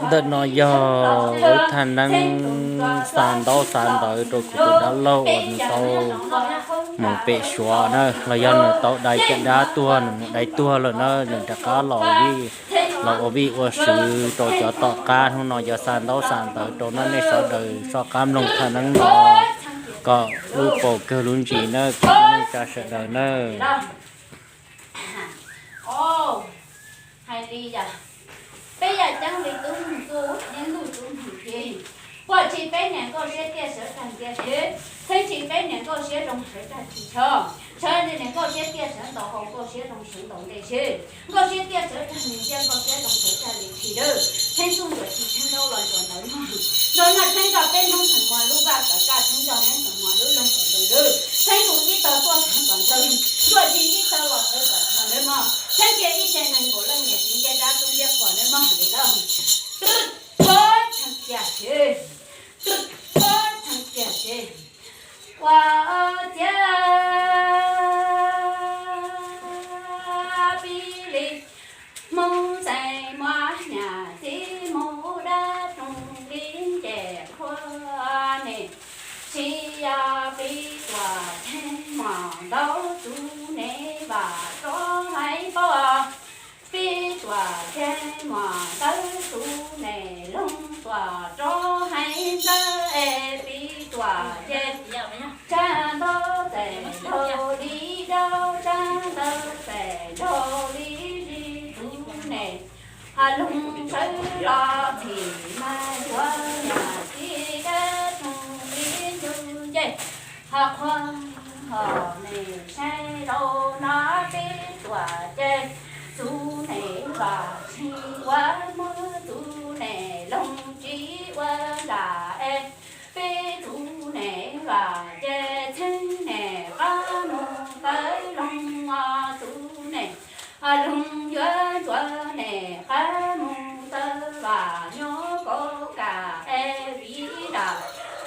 Ntawm no yog lub thaj neeb xa ntaub xa ntawv rau kuv tus dab laug uas nws tau mus pem Suav na, los yog nws tau dai caj dab tuag, nws mus dai tuag lawm na, nws rov qab los ua vij ua sw rau cov tom qab. Hnub no yog xa ntaub xa ntawv rau nej sawv daws soj qab mloog thaj neeb no kom lub paus kawg lub ntsis na, kwv tij neej tsa sawv daws na. Hais li yog, peb yog ceeb li tub ntxub, yeej luj tub ntxub ces, puas tsis peb niam nkauj siab tiaj sawv tag ntxiag xwb, txheeb tsis peb niam nkauj siab zoo sawv tag tsis choj, sawv niam nkauj siab tiaj sawv ntaus hau nkauj siab zoo sawv ntaus ntej xwb, nkauj siab tiaj sawv tag ntxiag nkauj siab zoo sawv tag li tshis lawm, txheeb txuj ntsuam tsis txheeb ntaub los ntsuam ntawv mog, ntsuam noj txheeb nrog peb hnub tseem muag lub vaj kom kaj txheeb nrog hnub tseem muag lub loog kom zoo lawm, txheeb tus ib tog tuaj txheeb kom ntxawg, ntsuam tsis ib tog los sawv kom txog lawm mog, txheeb kiag ib tse neeg nkaus leej niam txiv ncej dab tub ncej qhuas lawm mog li lawm. Tub phob txheeb kiag xwb, tub phob txheeb kiag xwb. Ua ciav pib li Hmoob xeem muaj niam txiv mus dab roog li nce qhua ne, tsis yog pib tuam ceg muam ntau txug ne vam rov hais paub, pib tuam ceg muam ntau txug ne loog tuam rov hais ntxawg es pib tuam ceg tsa ntaub txais nraug li dab tsa ntaub txais nraug li zib txug ne, ho loog sawv los txhim mas yuav yam txiv dab roog li ncu ncej, ho qhua ho ne saib rau no pib tuam ceg txug ne vam tsis ua muag txug ne loog tsis ua nram es pib txug ne vam ces txheeb ne qab mus tawv loog txug ne, ho loog yuav ntsuav ne qab mus tawv vam nyob kaum kam es viv nram,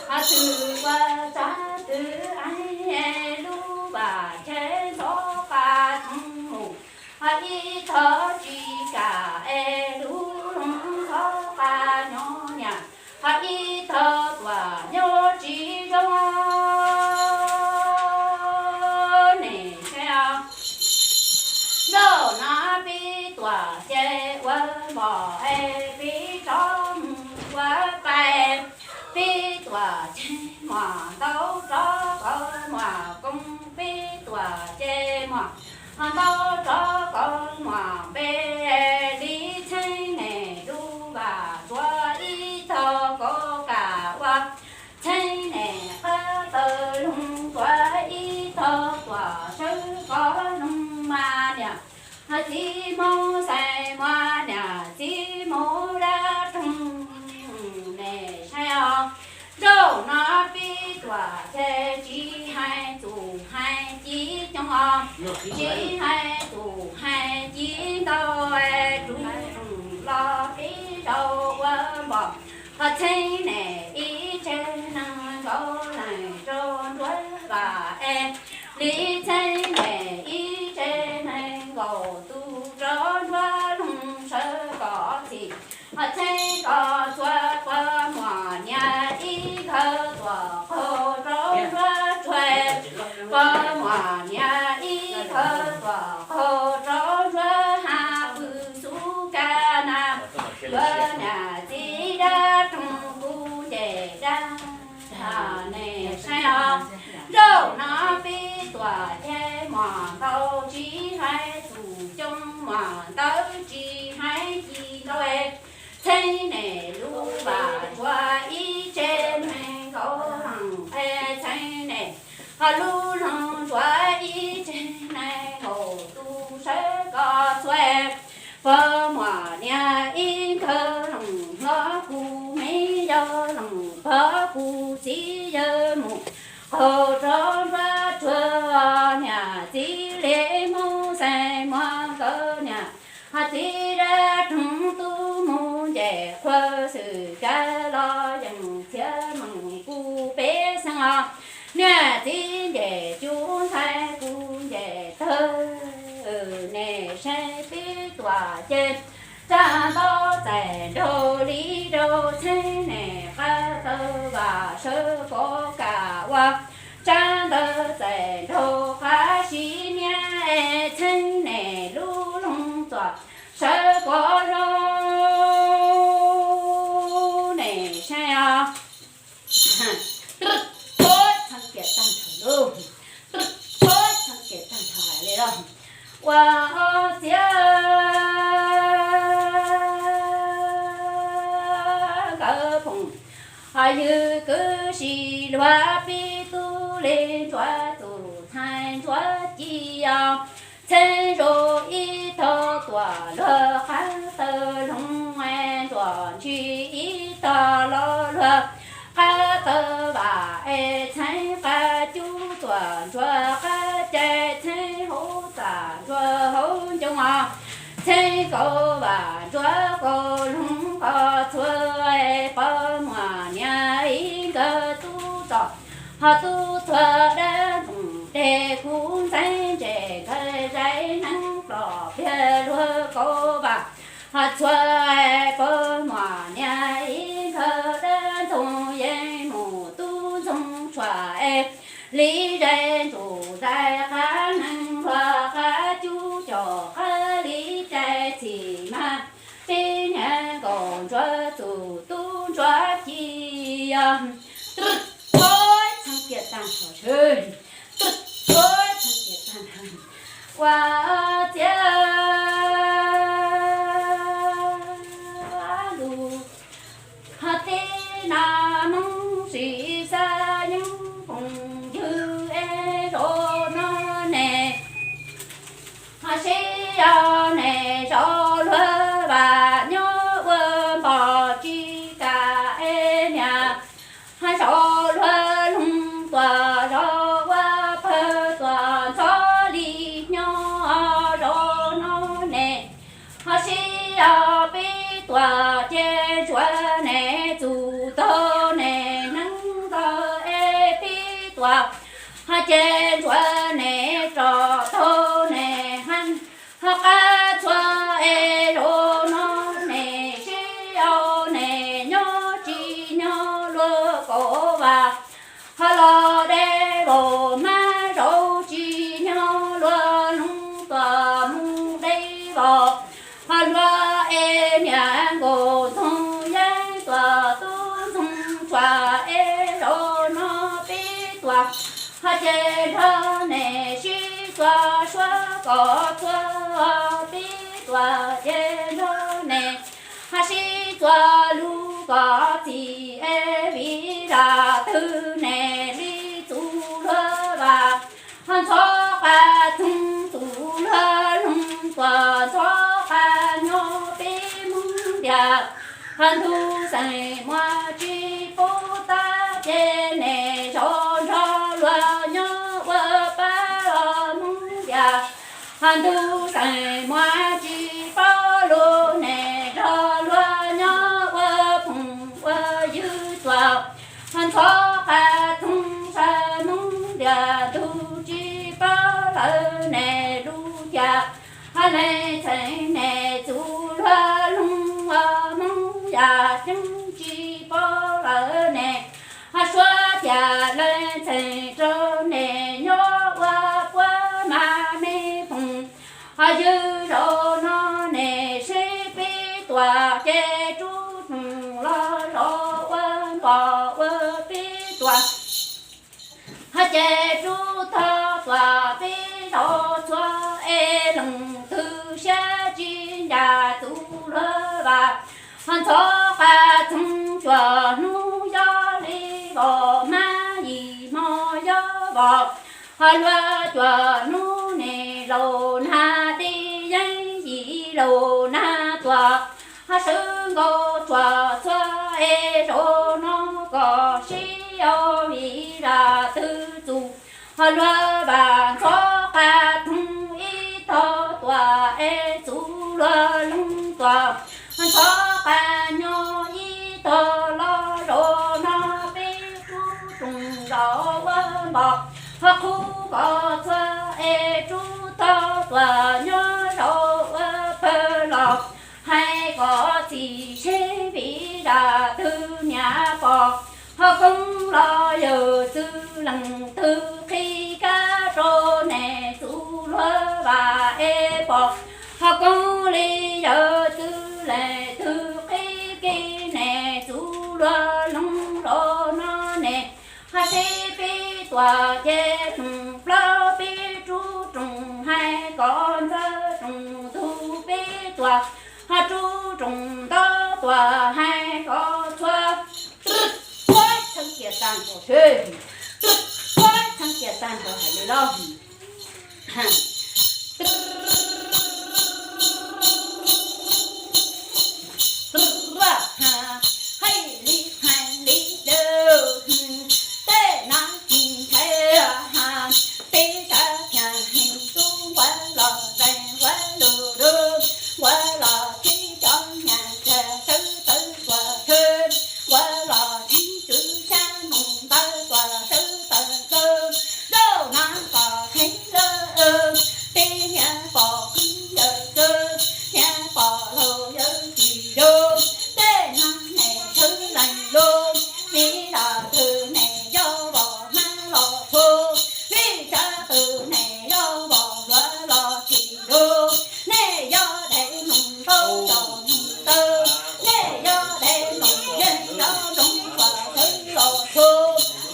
ho twg ua tsav twg ev es lub vam ces ntxhov qab txheeb mus, ho ib tog tsis kam es lub loog ntxhov qab nyob niam, ho ib tog tuam nyob tsis zoo ne saib os. Zaum no pib tuam ces ua npom es pib rov mus ua qais, pib tuam ces muam ntau rov qab muam koob, pib tuam ces muam ntau rov qab muam npe li txheeb ne lub vam tsuav ib tog kaum kam ua txheeb ne qab tawv loog tsuav ib tog tuam sawv kov loog mas niam, ho txiv Hmoob xeem muaj niam txiv mus dab roog ne saib os. Zaum no pib tuam ces tsis hais txuj hais ci coob os, tsis hais txuj hais ci ntau, rub rooj los pib rau ua npom, ho txheeb ne ib tse neeg nkaus leej rau nruab vam es li txheeb ne ib tse neeg nkaus tus rau nruab loog sawv kom txhim, ho txheeb kom txhua pog muam niam ib khawv tuam qaug rau nruab tsuag, pog muam niam ib khawv tuam qaug rau nruab hav pw xub kaj na, yuav niam txiv dab roog kuv nce dab ne saib os. Zaum no pib tuam ces muam ntau tsis hais txuj coob, muam ntau tsis hais ci ntau, txheeb ne lub vam tsuav ib tse neeg nkaus leej es txheeb ne, ho lub loog tsuav ib tse neeg nkaus tus sawv kom txhua, pog muam niam ib khawv loog hlob kuv me yawg loog pog kuv txiv yawg mus qaug rau nruab tsuag, niam txiv li Hmoob xeem muaj nkawd niam, ho txiv dab roog tub mus nce qhua xwm kav los yeej txhiaj meem kuv peb xeem os, niam txiv nce cub ntxhais kuv nce tawg Tsab ntaub txais nraug li rau txheeb nem qab taw vam sawv kov kam ua. Tsab ntaub txais nraug qab sib niab es txheeb nem lub loog txuas sawv kov zoo nem saib os. Txheeb kiam tag nrho lub, txheeb kiam tag nrho li los ua txiav nkawd phoom. Ho ywg kwv si luag pib tub li ntsuav tus ntxhais ntsuav ci os. Txheeb zoo ib tog tuam luag qab taw loog, ntsuam ntshis ib tog los luag qab taw vam es txheeb qab cub tuam ntsuav qab cai, txheeb hauv txam ntsuav hauv ncoo os. Txheeb kaum vam ntsuav kaum loog qhov txhua es pog muam niam ib nkawd tub txom, ho tub txhua dab ntxoog dej kub ntxeev ntses nkawd zais neeb plom pliag luag kaum vam. Ho txhua es pog muam niam ib nkawd dab ntxoog yeej mus tub ntxoog tshuam es li zais ntsuj zais qab neeg luag qab cub caum qab li cai txhim mag pib niag nkaum ntsuav txum tub ntsuav ci os. Txheeb kiam tag nrho, txheeb kiam tag nrho ua txiav lus. Ho tib no Hmoob sim xav yeeb koom ywg es zaum no ne, ho sib yog ne zaum luag vam nyob ua npom tsis kam es niam, ho zaum luag loog tuam zaum ua pawg tuam ntxhov li nyob zaum no ne. Ho sib yog pib tuam ces ntsuav ne txum taug ne neeb ntawd es pib tuam, ho ces ntsuav ne rov taug ne, ho qab txhua es zaum no ne sib yog ne nyob tsis nyob luag kaum vam. Ho los deb vaus hmab zaum tsis nyob luag loog tuam mus deb vaus. Ho luag es niam nkaus ntxoog yeeb tuam tub ntxoog tshuam es zaum no pib tuam, ho ces nrog ne sib txuas suab kom txhua pib tuam ces nrog ne ho sib txuas lug kom txim es vim zam twg ne li txus luag vam. Ho ntxhov qas txoog txus luag loog tuam ntxhov qas nyob peb Hmoob ntiag. Ho ntug xeem muaj tsis paub tab ces ne zaum nrog luag nyob ua pab los Hmoob ntiag. Ho ntug xeem muaj tsis paub lus ne nrog luag nyob ua phoom ua ywg tuam. Ho ntxhov qas txoog sawv Hmoob ntiag, ntug tsis paub lawv ne lus cas. Ho leej txheem ne txus luag loog ua Hmoob yam ceeb tsis paub lawv ne. Ho suav tias leej txheem rau ne nyob ua puab mas me phoom. Ho ywg zaum no ne seb peb tuam ces rub rooj los zaum ua npom ua peb tuam. Ho ces rub tog tuam peb zaum txhua es leej twg siab tsis ncaj txus luag vam. Ho ntxhov qas txoog cuaj hnub yog li vaus, hmab yim hmo yog vaus. Ho luag cuaj hnub ne laus nag dej yeeb yim laus nag tuam. Ho sawv nkaus tsuag txhua es zaum no kom sib yog vim zam twg txus. Ho luag vam ntxhov qas txoog ib tog tuam es txus luag loog tuam. Ho ntxhov qas nyob ib tog los zaum no peb rub rooj zaum ua npom. Ho qhub kom txhua es rub tog tuam nyob zaum ua pawg los. Los yawm txwv leej twg qhib kab rau nej txwv luag vam es pom, ho koob li yawm txwv leej twg qhib kib nej txwv luag loog los no ne. Ho sib pib tuam ces rooj plaub pib rub rooj hais kom ntxawg rooj ntug pib tuam, ho rub rooj ntaub tuam hais kom txhua, txhua txheeb cia tag nrho, txhua txheeb cia tag nrho hais li lauj. Hais li hais li dawb, tej no tsis ntshai, peb sab thiaj heev tub nquab los zeeg nquab lug lug, nquab los tib cov nyaj tag sawv tawv tuam tshwj, nquab los tib tswv xyab noog ntawd tuam sawv tawv ntawd, zaum no kom kheev lawm, peb niam pom kwv yawg txwv, niam pom laus yawg txiv lug, tej no nej tshwj leej lug, vim sab twg nej yuav vom hmab los tshua, vim sab twg nej yuav vom luag los tsis lug, nej yuav dai noog ntau cov noog taw, nej yuav dai noog yeej cov noog tuam sawv los tshua,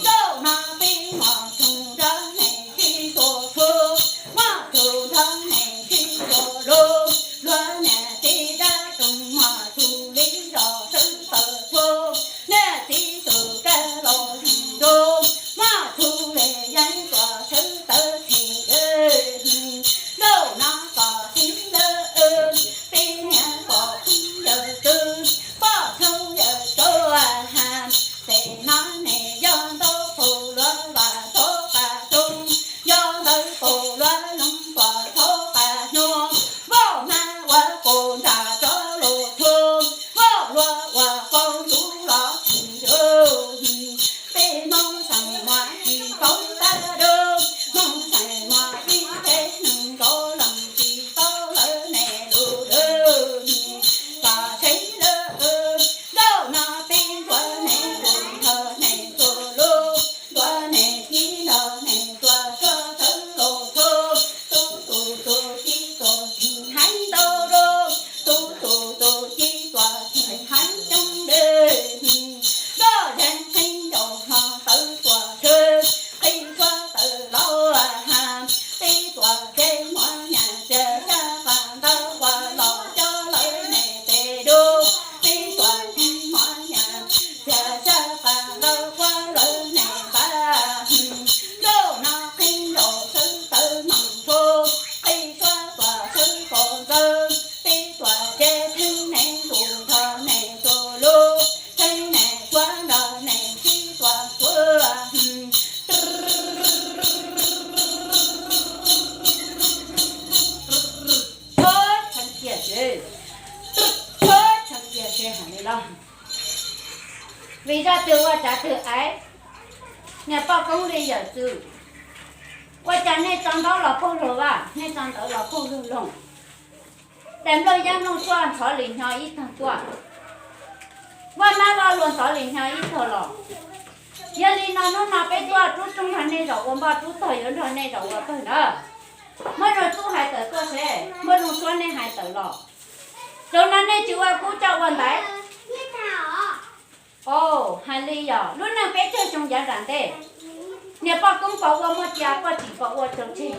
zaum no peb mos tshua nrog nej sib tshua tshua, mos tshua nrog nej sib tshua lug, luag niam txiv dab roog mos tshua li los sawv tawv tshua, niam txiv txwv kab los zeeg nrug, mos tshua li yeej tuam sawv tawv tshis, zaum no kom kheev lawm, peb niam pom kwv yawg txwv, poj ntxoog yawg txwv, tej no nej yuav ntawd pum luag vam txhob qas rooj, yuav ntawd pum luag loog tuam txhob qas nyuag, vom hmab ua pum nram rov los tshua, vom luag ua qau ntsuv los tsis ntsuv. Peb Hmoob xeem muaj tsis paub tab dub, Hmoob xeem muaj ib tsev neeg nkaus leej tsis tau lawv nej lus dub. Kom seb lawm, zaum no peb ntxuav nej lus nrog nej txuas lus, ntxuav nej ci nrog nej txuas txhua txhawv los txhua, tub txuas txuas ci txuas tsis heev ntau dub, tub txuas txuas ci txuas tsis heev coob dub. Zoj zeeg qhib ncaus hlo tawv tuam tshwj, qhib suab tawv laus has, qhib tuam tshwj muab nyaj txiag sab qas ntawd ua los coj lawv nej tes dub, qhib tuam tshwj muab nyaj txiag sab qas ntawd ua lawv nej npab. Zaum no qhib ncaus xwb tawv moos tshua, qhib suab tuam xwb pos ntxawg, qhib tuam tshwj tshwj nej lus nrog nej txuas lus, tshwj nej suab nrog nej ci txuas txhua. Tshwj tshwj cia seb, tshwj tshwj cia seb hais li los. Vim zaj twg ua tsav twg aiv, niam poj koob li yawm txwv, ua cas nej tso ntaub los paug luag vaj, nej tso ntawv los paug luag loog, daim nplooj yeeb nplooj tsuaj ntxhov li hnyo ib tog tuaj, vaj mab vaj luag ntxhov li hnyo ib tog los. Yog li no hnub no peb tuaj rub rooj nrog nej zaum ua npoj, rub tog yuav nrog nej zaum ua pawg ntawd. Muaj zoo txuj hais tawm tuaj seb, muaj zoo suab nej hais tawm los. Zaum no nej tsis ua kub coj ua ntaiv. O, hais li yog lub neej peb caug xyoo yav nram ntej, niam poj koob pom ua muaj cia, poj tsim pom ua tsau tseg.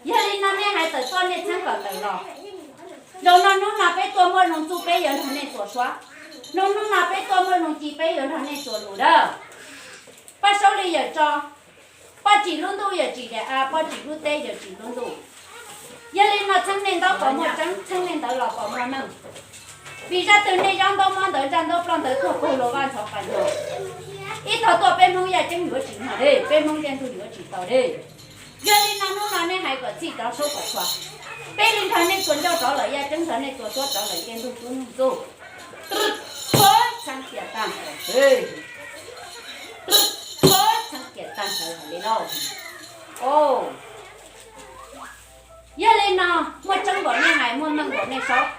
Yog li no nej hais tawm tuaj, nej txheeb kom tawm los. Zaum no hnub no peb tuaj muaj zoo txuj peb yuav nrog nej txuas suab. Hnub, hnub no peb tuaj muaj zoo ci peb yuav nrog nej txuas lus dawb. Paj saub li yawm tso, poj tsim lub ntuj yawm tsim daim av, poj tsim lub teb yawm tsim lub ntuj. Yog li no txheeb nej ntaub kom muaj tseeb, txheeb nej ntawv los kom muaj meej. Vim zaj twg nej zaub ntaub mob ntawv ntsaj ntaub ploj ntawv tuag paug luag vaj ntxhov qas ntxhov, ib tog tuaj peb Hmoob yaj ceeb yuav tsis muaj deb, peb Hmoob ntiaj ntug yuav tsis tau deb. Yog li no hnub no nej hais kom txhij rov saub kom txhua, peb li nrog nej txuas ncauj rov lawm yaj ceeb, nrog nej txuas suab rov lawm ntiaj ntug tub nug txuj. Txhua txheeb cia tag nrho, txhua txheeb cia tag nrho hais li lauj. O, yog li no muaj tseeb npaum nej hais, muaj meej npaum nej saub.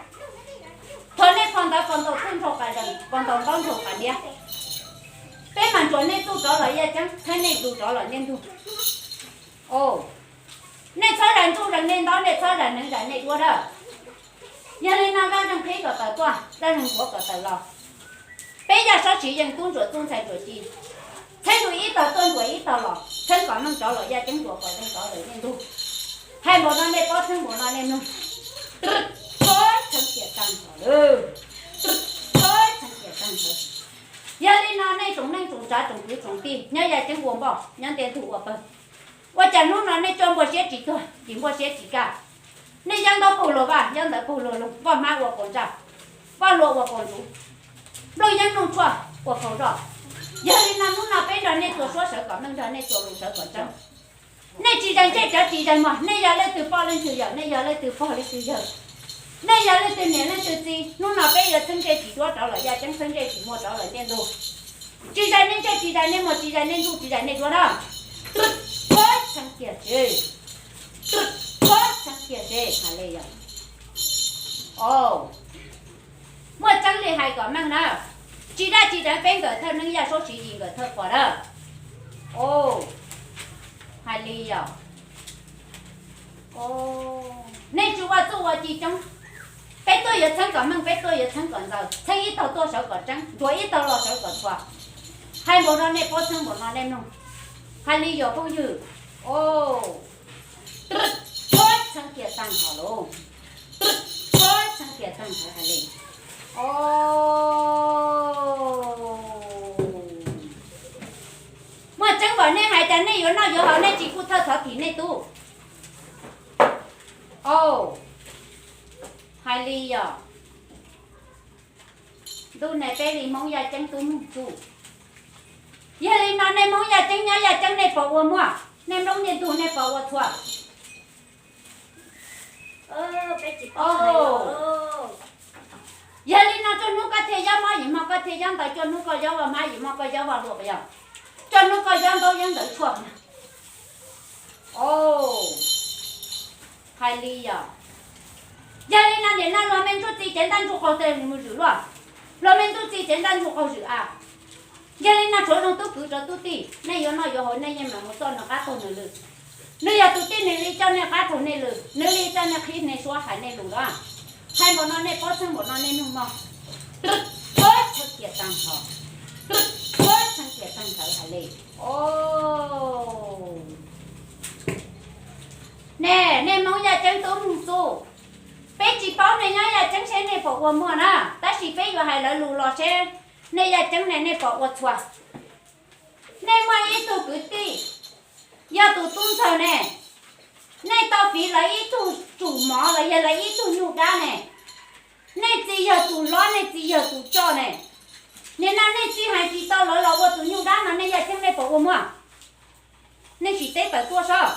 Thov nej phau ntawv phau ntau tub nrhau qas zees, phau ntau ntaub nrhau qas diab. Peb mam Tsuas nej txuj rov los yaj ceeb, txhawb nej du rov los nej ntug. Nej txhob zais ntxuj zais nej ntaub, nej txhob zais neev zais nej duab dawb. Yog li no dab zeeg qhib kom tawm tuaj, dab zeeg ntxhuav kom tawm los. Peb yaj saub siv yeej tub ntsuam txuj ntxhais ntsuam ci, txheeb ntsuas ib tog tuaj ntsuas ib tog los, txheeb kom meej rov los yaj ceeb ntsuas kom zeeg rov los nej ntug. Hais npaum no nej paub, txheeb npaum no nej mloog. Txheeb kiag tag nrho lawm. Txheeb kiag tag nrho. Yog li no nej tsoom neej tsoom tsav tsoom kwv tsoom tij nyob yaj ceeb ua npoj, nyob ntiaj ntug ua pawg, ua cas hnub no nej coj npua siab tsis tuag, tsis npua siab tsis kaj? Nej yab ntaub puag luag vaj, yab ntawv puag luag loog, npoj hmab ua qaus ntsaj, vaj hlua ua qaus ntsuv, nplooj yeeb nplooj tshuaj ua qaus zoj. Yog li no hnub no peb nrog nej txua suab sawv kom meej, nrog nej txua lus sawv kom tseeb. Nej tsis zais ntsej cov tsis zais mog, nej yog leej twg poj leej twg yawm, nej yog leej twg pog leej twg yawg, nej yog leej twg niam leej twg txiv, hnub no peb yuav txheeb ntsej tsis duab rov los yaj ceeb, txheeb ntsej tsis muag rov los ntiaj ntug. Tsis zais nej ntsej, tsis zais nej muag, tsis zais nej ntxuj, tsis zais nej duab na. Txheeb kiag tsev, txheeb kiag tsev, hais li yog. Muaj tseeb li hais kom meej na, tsis daj tsis deev peb nkawm thawj neeb yaj saub siv yim nkawm thawj quas na. Hais li yog. Nej tsis ua txuj ua ci coob, peb tuaj yuav txheeb kom meej, peb tuaj yuav txheeb kom ntxaws, txheeb ib tog tuaj sawv kom tseeb, ntxuav ib tog los sawv kom txhua. Hais npaum no nej paub, txheeb npaum no nej mloog. Hais li yog phooj ywg. Txheeb kiag tag nrho lauj. Txheeb kiag tag nrho hais li. Muaj tseeb npaum nej hais, cas nej yuav noj yuav haus nej tsis kuj thawj thov thim nej tub? Hais li yog. Ntuj ne peb li Hmoob yaj ceeb tub mloog txuj. Yog li no nej Hmoob yaj ceeb nyob yaj ceeb nej puas ua muaj? Nej nplooj ntiaj ntug nej puas ua txhua? Yog li no cuaj hnub koj thiaj yob mob, yim hmo koj thiaj yob ntawv, cuaj hnub koj yob vaj hmab, yim hmo koj yob vaj hlua puas yog? Cuaj hnub koj yob ntaub yob ntawv tshuaj puas yog? Hais li yog. Yog li no nim no luag me ntsuj txiv cev ntaj ntsuj qaug tes mus zwm luaj, luag me ntsuj txiv cev ntaj ntsuj qaug zwm a. Yog li no tshuav zoo tub kwv rau tub tij, nej yuav noj yuav haus nej yeej mam mus txoj nws qab taug nws lw. Nws yog tus tij nws li coj nej qab taug nej lw, nws li coj nej qhib nej suab hais nej lus na. Hais npaum no nej paub, txheeb npaum no nej mloog mog. Txheeb kiag tag nrho, txheeb kiag tag nrho hais li. Nej, nej Hmoob yaj ceeb tub mloog txuj. Peb tsis paub nej nyob yaj ceeb seb nej puas ua muaj na, tab sis peb yuav hais lawv lus los seb nej yaj ceeb ne nej puas ua txhua. Nej muaj ib tug kwv tij yog tus tub ntxawg ne, nej tau fiv lawv ib tug tsum mov los yog lawv ib tug nyuj dab ne. Nej txiv yog tus hlob, nej txiv yog tus coj ne. Nim no nej txiv hais tsis tau lawv los ua tus nyuj dab no, nej yaj ceeb nej puas ua muaj? Nej sim teb tawm tuaj saib.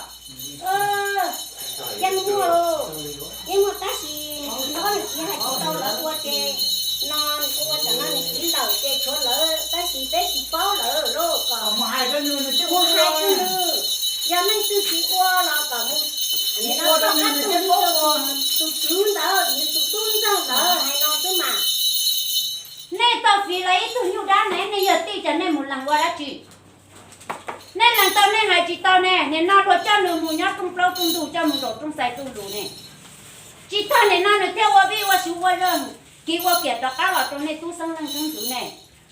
Yeej muaj, yeej muaj tab sis nws txiv hais tsis tau lawv ua ces no nws ua tsam no nws txiv ntawm ces tshuav lawv tab sis peb tsis paub lawm lauj. Kom mus hais rau nws, nws thiaj mus hais rau nws. Yog leej twg tsis ua los kom mus, nim no koj qab tug nws tus kwv ntawd, nws tus tub ntxawg ntawd hais no xwb mas. Nej tau fiv lawv ib tug nyuj dab ne, nej yog tij ces nej mus lees ua dab tsi? Nej lees tau nej hais tsis tau ne, nim no luag coj nws mus nyob rooj plaub rooj ntug, coj mus zaum rooj xais rooj lus ne. Tsis tag nim no nws thiaj ua vij ua sub ua zog, kiv ua kiam rov qab los rau nej tub xeeb leej xeeb ntxwv ne.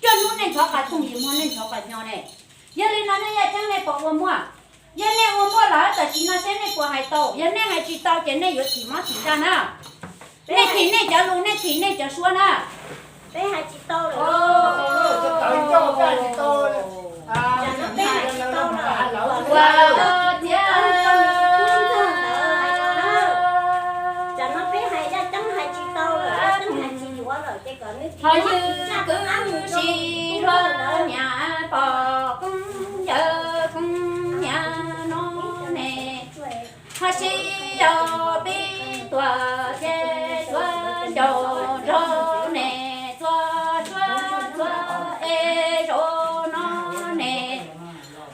Cuaj hnub nej ntxhov qas toog, yim hmo nej ntxhov qas nyo ne. Yog li no nej yaj ceeb nej puas ua muaj? Yog nej ua muaj lawm tam sim no seb nej puas hais tau. Yog nej hais tsis tau ces nej yuav thim mob thim ntsaj na. Nej thim nej cov lus, nej thim nej cov suab na. Peb hais tsis tau lawm. Tsis tau, peb hais tsis tau. Ua thiab. Tsam no peb hais yaj ceeb hais tsis tau lawm, yaj ceeb hais tsis yuav lawm ces kom nws ho ywg kwv tij hluas niam pog koob yawg koob niam no ne, ho sib yaum pib tuaj ces tsuav ncaus nrog ne, txhua txhua txhua es zaum no ne,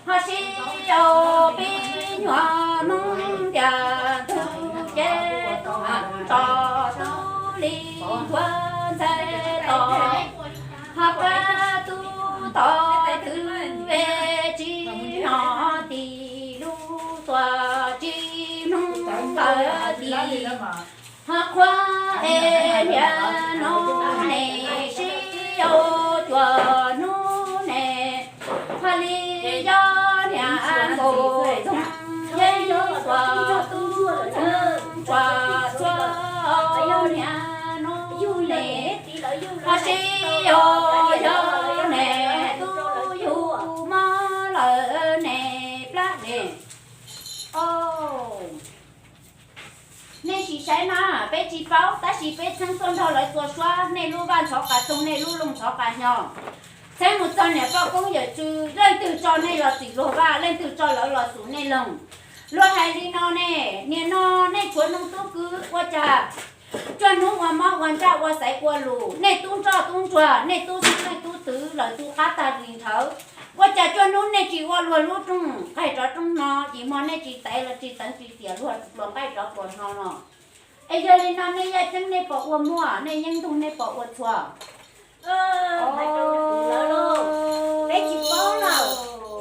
ho sib yaum pib nyuam Hmoob ntiag tug ces tub tod tub li ntxhuav ntxhais tod, ho pab tub tod twb Ho qhua es niaj hnub ne sib yuav, cua hnub ne qhua li yog niaj nkaus zoo, yeej yuav tub txheeb tsuag txhua niaj hnub ne ho sib yuav, yog ne tub yug mob lawm ne plab ne. Nej sim saib na, peb tsis paub tab sis peb txheeb tuaj nrog lawv txua suab, nej lub vaj ntxhov qas toog, nej lub loog ntxhov qas hnyo. Txheeb mus txog niam poj koob yawm tswv, leej twg tso nej los txim luag vaj, leej twg tso lawv los xum nej loog. Luag hais li no ne, nim no nej tshuav noog tub kwv ua cas cuaj hnub ua mob ua ntsaj ua xaiv ua lus, nej tub ntsoj tub ntsuag, nej tub xeeb nej tub twv lawv tu qab tag ris nthawv. Ua cas cuaj hnub nej tsis ua luag lub rooj nqaij rov rooj hno, yim hmo nej tsis teev los tsis teev tsis tiam luag pluas nqaij rov pluas hno no? Es yog li no nej yaj ceeb nej puas ua muaj, nej yeeb ntug nej puas ua txhua? Peb tsis paub lawm,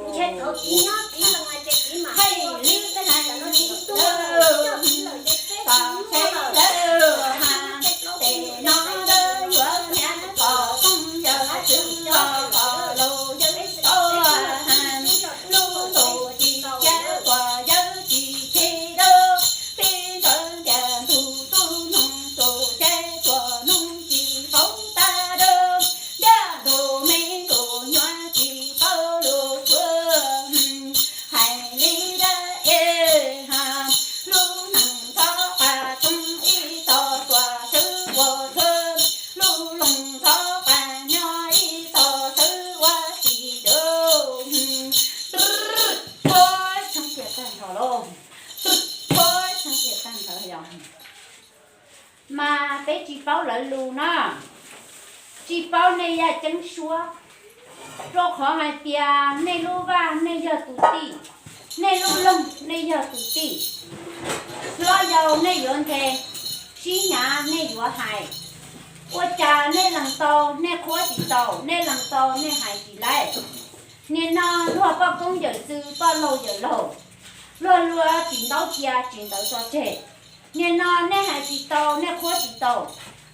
ntshe thaum txiv nyob txiv los mas ces txiv mam hais li tej no tsis tuaj lawm, coj txiv lawm ces peb tsis muaj lawm. Tej plaub tug yuav txiv lawm ces tau txiv lawm ces tau txiv lawm. Peb tsis tau txiv lawm ces peb tsis tau txiv lawm. Mas peb tsis paub lawv lus na, tsis paub nej yaj ceeb suab, rau qhov hais tias nej lub vaj nej yog tus tij, nej lub loog nej yog tus tij. Hlob yau nej yuav nthe, sib hnyav nej yuav hais. Ua cas nej lees tau nej qhuab tsis tau, nej lees tau nej hais tsis laib. Nim no luag poj koob yawm txwv poj laug yawm laug, luag luag tsis ntaub cia tsis ntawd tso tseg. Nim no nej hais tsis tau nej qhuab tsis tau,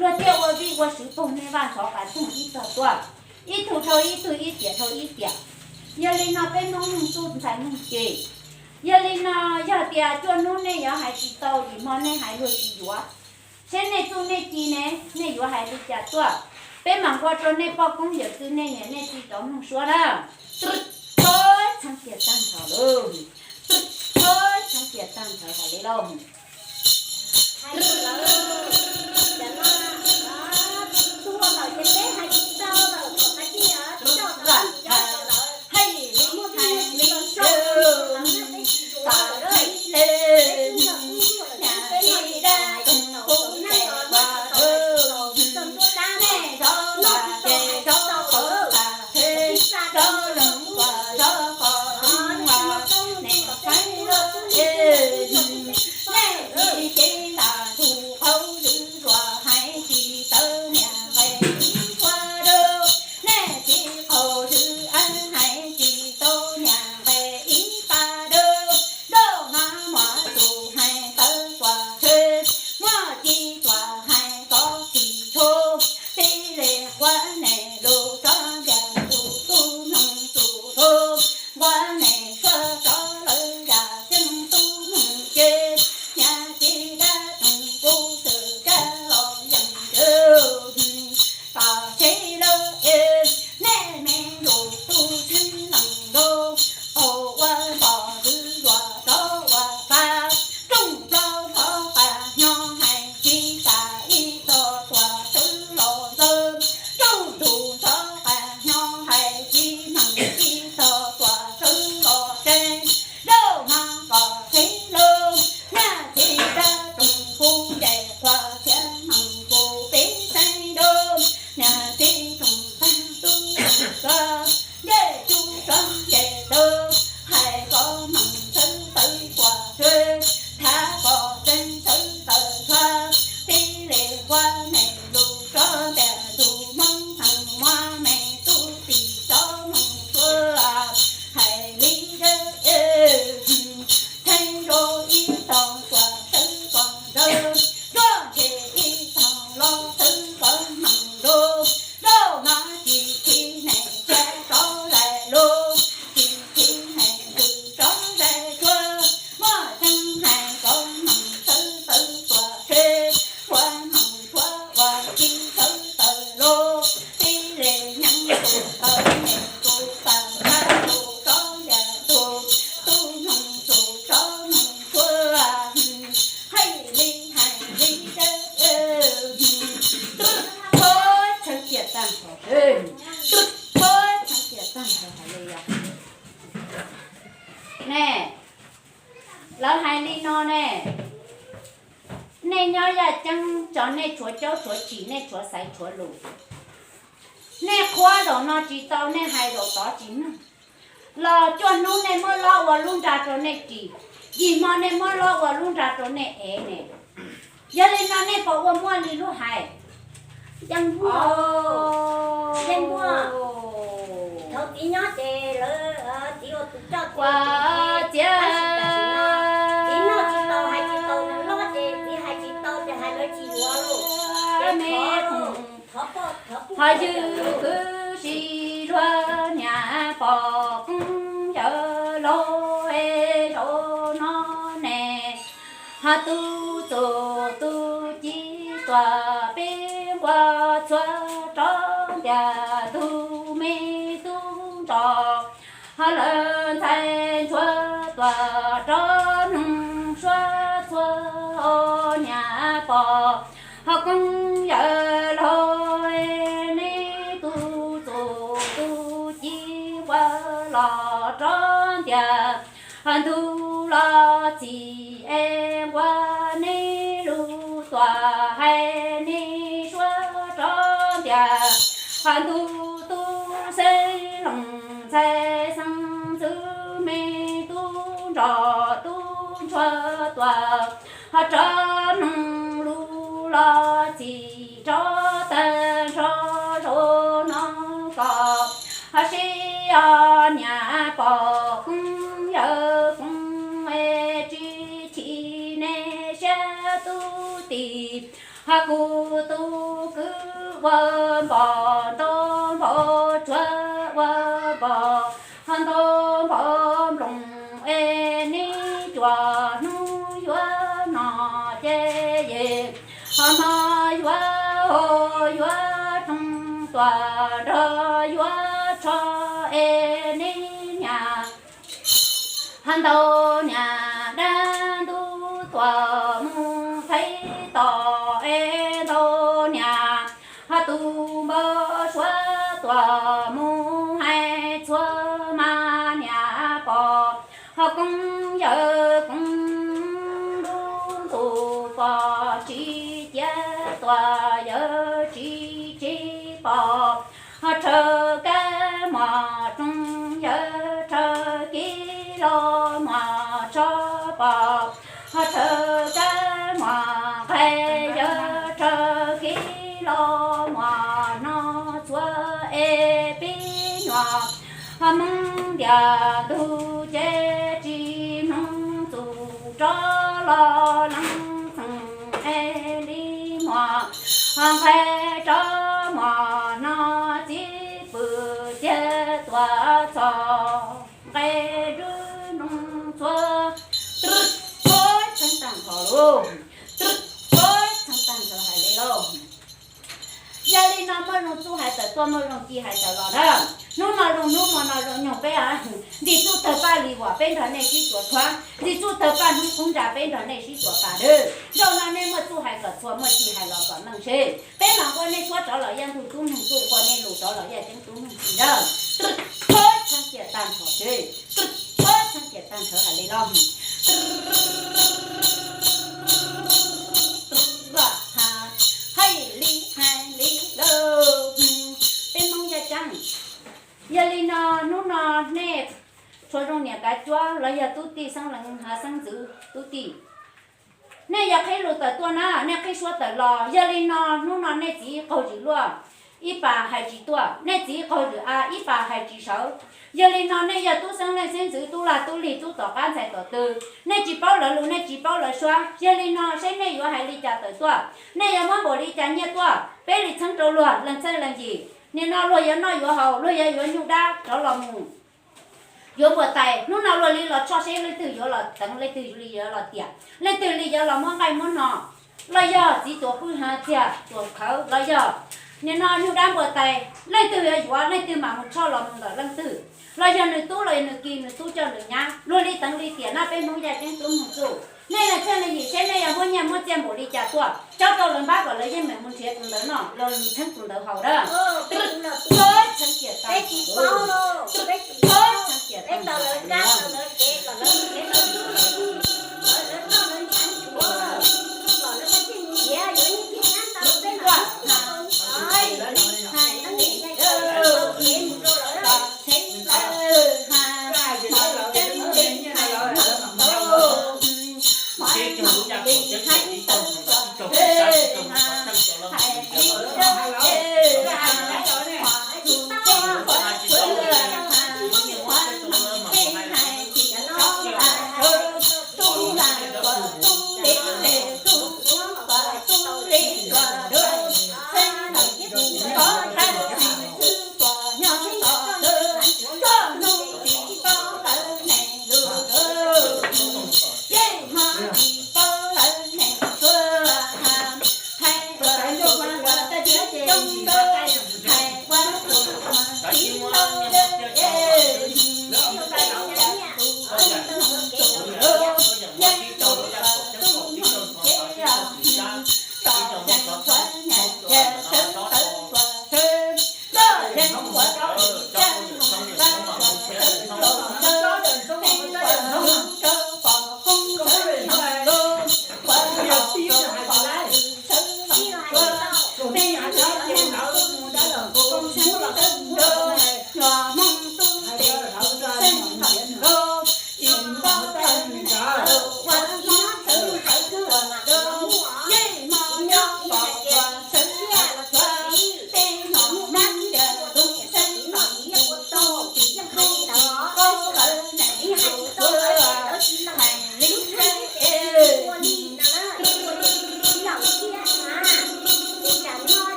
luag thiaj ua vij ua sw pog nej vaj ntxhov qas toog ib tog tuaj, ib tug dhau ib tug ib tiam dhau ib tiam. Yog li no peb Hmoob neeg txuj ntxhais neeg ces, yog li no yog tias cuaj hnub nej yuav hais tsis tau, yim hmo nej hais luag tsis yuav, seb nej txuj nej ci ne nej yuav hais li cas tuaj? Peb mam nqua rau nej poj koob yawm txwv nej niam nej txiv rov mloog suab na. Txheeb tias tag nrho lauj, txheeb tias tag nrho hais li lauj. Nej nyob yaj ceeb tso nej tshuav caub tshuav tshis, nej tshuav xaiv tshuav lus. Nej qhuab zaum no tsis tau, nej hais zaum tod tsis mloog. Los cuaj hnub nej muab lob ua lub nra rau nej ris, yim hmo nej muab lob ua lub nra rau nej ev ne. Yog li no nej puas ua muaj li lub hais? Yeej muaj, yeej muaj. Thaum txiv nyob ces lawv, txiv ua tus coj ua txiv, txiv noj tsis tau hais tsis tau, nws hlob ces txiv hais tsis tau ces hais lawv tsis yuav lauj. Ces thov, thov poj, thov poj, ho ywg kwv tij luag niam pog koos yawm laus es zaum no ne, ho tus txuj tus ci tuaj peb nquag txhua rov ntiag tus me tub nrog, ho lawv ntxhais ntsuag tuaj rov mloog suav txhua niam pog, ho koos yawm laus neb tus txuj tus ci nquag los rov ntiag, ho ntuj los txim es nquag neb lug tuaj hais neb suav rov ntiag, ho ntuj tub xeeb loos ntxhais xeeb ntxwv me tub nrog tub ntsuag tuaj, ho rov mloog lug los txim rov tag nrho zaum no kom, ho seb os niam pog koos yawm koos es tsis chim nej siab tub tij, ho kuv tus kwv ua npog ntau npog tshuav ua npog, ho ntau npog nploos es neb cua hnub yuav no ces yej, ho no yuav hau yuav roog tuaj nrog yuav tsho es neb niam, ho ntau niam dab ntub tuaj mus qhib tos es ntau niam, ho tus npog suav tuaj mus hais txhua mas niam pog, ho koos yawm koos lub ntuj pog tsis cia tuaj yawm tsis tsis pog, ho rhawv kab mos roog yawm rhawv kib los mos tsho pog, ho rhawv kab mos nqaij yawm rhawv kib los mos no txhua es pib nyuam, ho hmoov ntiag ntug ces tsis mloog txuj rov los leej txheej es li mos, ho nqaij rov mos no txiv pw ciag tuaj txog nqaij nruab nroog txhua, txhua txheeb tag nrho lauj, txhua txheeb tag nrho hais li lauj. Yog li no muaj zoo txuj hais tawm tuaj, muaj zoo ci hais tawm los na. Hnub no zoo hnub, hmo no zoo nyoog, peb ntim txuj tawg paj li vam peb nrog nej sib txuas tshuab, ntim txuj tawg paj hnub qub nra peb nrog nej sib txuas pas dawb. Zaum no nej muaj txuj hais kom txhua, muaj ci hais los kom meej seb peb mam nqua nej suab rov los yaj ntug tub mloog txuj, nqua nej lus rov los yaj ceeb tub mloog ci dawb. Txhua txheeb ciam tag nrho seb, txhua txheeb ciam tag nrho hais li lauj. Hais li, hais li lauj. Peb Hmoob yaj ceeb. Yog li no hnub no nej tshuav zoo niam kav cuab los yog tub tij xeeb leej xeeb ntxwv tub tij, nej yuav qhib lus tawm tuaj na, nej qhib suab tawm los. Yog li no hnub no nej txiv qaug zwm luaj, ib pas hais tsis tuaj, nej txiv qaug zwm a, ib pas hais tsis sawv. Yog li no nej yog tub xeeb leej xeeb ntxwv, tub lag tub lig, tub tom qab ntxhais tom tw, nej tsis paub lawv lus, nej tsis paub lawv suab. Yog li no seb nej yuav hais li cas tawm tuaj, nej yuav muab npaum li cas nyiaj tuaj, peb li txheeb rau luag, leej txheeb leej yim. Nim no luag yuav noj yuav haus, luag yuav yuav nyuj dab rov los mus yuav npua tais, hnub no luag li los tshoj seb leej twg yuav los teev, leej twg li yuav los tiam, leej twg li yuav los muab nqaij muab no, los yog txiv tuam pwj ha txiag tuam khawv, los yog nim no nyuj dab npua tais, leej twg yuav yuav, leej twg mam mus tshoj los mus ntawm leej twg, los yog nws tub los yog nws ki, nws tub coj nws nyab, luag li teev li tiam na peb Hmoob yaj ceeb tub mloog txuj. Nej leej txheeb leej yim seb nej yuav muab nyiaj muab txiaj npaum li cas tuaj, cob rau lawv npab kom lawv yeej meem mus nrhiav tus ntawd noj los mus txheeb tus ntawd haus dab. Txheeb ciam tag, txheeb ciam tag, txheeb ciam tag.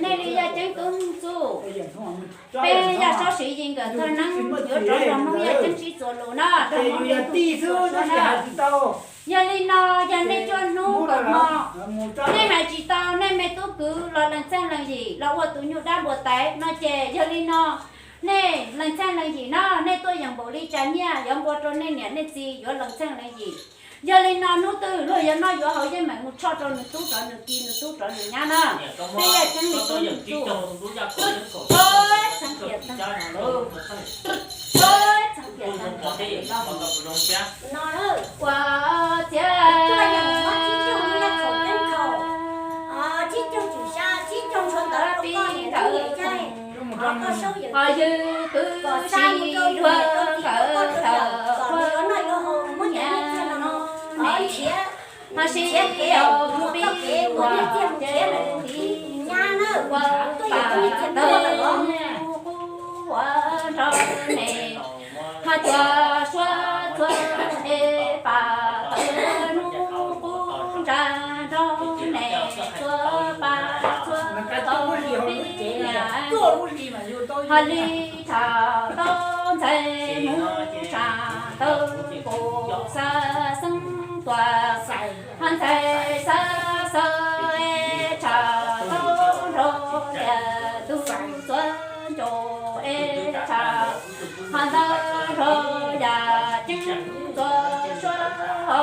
Nej li yaj ceeb tub ntxub, peb yaj saub Siv Yis nkawd thawj neeb yuav rov nrog Hmoob yaj ceeb sib txuas lus no, rov Hmoob yaj ceeb sib txuas lus no. Yog li no, yog nej cuaj hnub kaum hmo nej hais tsis tau nej me tub kwv los lees txheej lees yim los ua tus nyuj dab npua taiv no ces yog li no, nej lees txheej lees yim na, nej tuaj yeem npaum li cas nyiaj yuav npua rau nej niam nej txiv yuav lees txheej lees yim. Yog li no hnub twg luag yuav noj yuav haus yeej meem mus tshoj rau nws tub rov nws ki, nws tub rov nws nyab na. Peb yaj ceeb li tub ntxub, txheeb tias tag, txheeb tias tag, ua txiav ntawd ho ywg kwv tsis dua nkawd thaum ua nyab no, ho sib yaum pib ua ces tiv ua pam tawg hnub qub ua nrog ne, ho cuag suab txhua es pam tawg hnub qub ntsa nrog ne, txhua pam txhua tau pib niam ho li tsham tau ntxhais hnub tsham tau kaum xav xeeb tuam, ho ntxhais xav xav es tsham tau nrog yam tus txuas ncaus es tsham, ho ntawd nrog yam ceeb txuas suab ho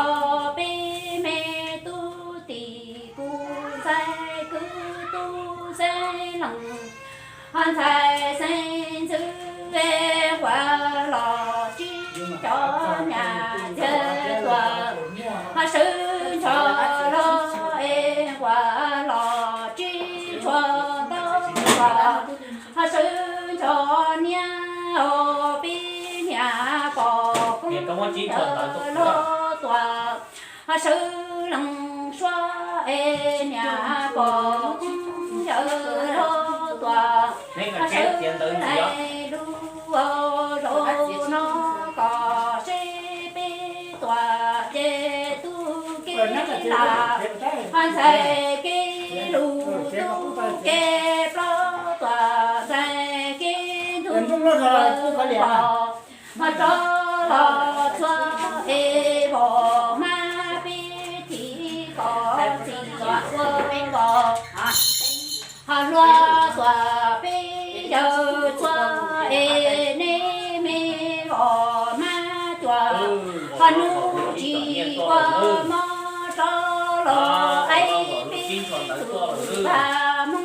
peb me tub tij kuv ntxhais kwv tub xeeb leej, ho ntxhais xeeb ntxwv es nquas los tsib cov nyam txiag tuam, ho sawv ncho los es nquas los tsib tshuaj ntau tuam, ho sawv ncho niab os peb niam pog koob yawg loj tuam, ho sawv leej suab es niam pog koob yawg loj tuam, ho sawv leej lub zaum no kom seb peb tuam ces tub kev lam, ho ntxhais kev lus tub kev plaub tuam, ntxhais kev ntug los, ho rov los txhua es vos mas peb thim kom txim ua vos, ho hluas tuam peb yawg txhua es nej me vos mas cuam, ho hnub tsis ua mob rov los qaib peb tus tag Hmoob,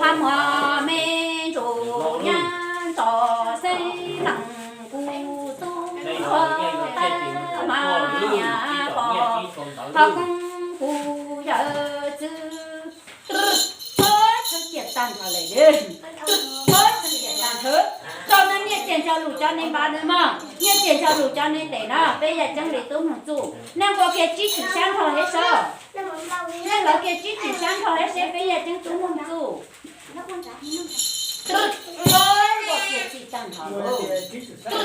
ho muag me ntsuj nyab ntxov xeeb leej kuv tub ntxhua tag mas niam pog ho koob kuv yawg txwv. Txhob txhawb kiag tag nrho Txhob txheeb tiam tag nrho. Rau no nyiaj txiag nrog lus cov neb npab na mog, nyiaj txiag nrog lus cov neb tes na, peb yaj ceeb li tub mloog txuj. Nej nqua kiag tsib tswm sab nrho seb seb. Nej hlawv kiag tsib tswm sab nrho seb seb peb yaj ceeb tub mloog txuj. Nqua kiag txij tag nrho, nqua kiag txij tag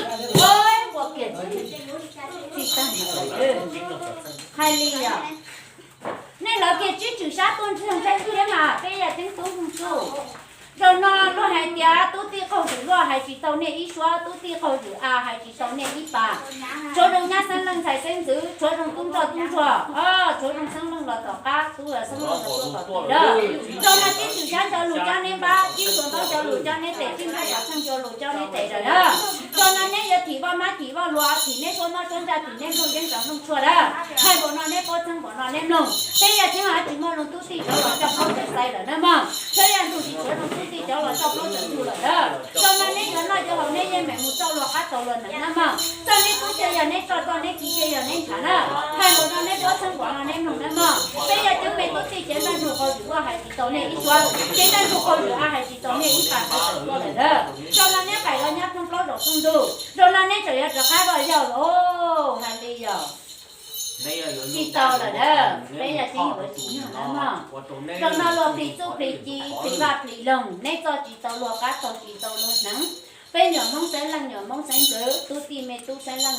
nrho. Hais li os. Nej hlawv kiag tsib tswm sab tuaj ntxiag saib seb mas peb yaj ceeb tub mloog txuj. Zaum no luag hais tias tub tij qaug zwm luaj hais tsis tau nej ib suab, tub tij qaug zwm a hais tsis tau nej ib pas. Tshuav zoo nyab xeeb leej ntxhais xeeb ntxwv, tshuav zoo tub ntsoj tub ntsuag, tshuav zoo xeeb leej los tom qab, tub xeeb leej los tom tid lawm. Zaum no tsib tswm sab nrog lus cov neb npab, tsib tsuas ntaub nrog lus cov neb tes, tsib ntaub cov txheej nrog lus cov neb tes lawm na. Zaum no neb yuav thim vaj mab thim vaj hluas, thim neb suab mob suab ntsaj, thim neb nplooj yeeb nrog nplooj tshuaj lawm. Hais npaum no neb paub txheeb npaum no neb mloog. Peb yaj ceeb ho tsis muaj zoo tub tij cov los coj plaub coj xaiv lawm na mog. Txhua yam ntuj tsis tshuav zoo tub tij cov los coj plaub coj ntug lawm na. Zaum no neb yuav noj yuav haus neb yeej meem mus txoj luag qab tau luag neev na mog. Txoj neb tub ces yog neb tso, txoj neb kiv ces yog neb ntshav na. Hais npaum no neb paub txheeb npaum no neb mloog na mog. Peb yaj ceeb me tub tij cev ntaj ntsug qaug zwm luaj hais tsis tau nej ib suab, cev ntaj ntsug qaug zwm a hais tsis tau nej ib pas tawm tuaj lawm na. Zaum no neb qaim los nyab ploog plaub zaum ploog ntug. Zaum no neb tseem yuav rov qab vaj yawg los hais li yog tsis tau lawm na. Peb yaj ceeb yuav tsis nyog na mog. Zaum no luag plig txuj plig ci, plig vaj plig loog, neb txoj tsis tau luag qab, tau tsis tau luag hneev. Peb nyuam Hmoob xeeb leej nyuam Hmoob xeeb ntxwv, tub tij me tub xeeb leej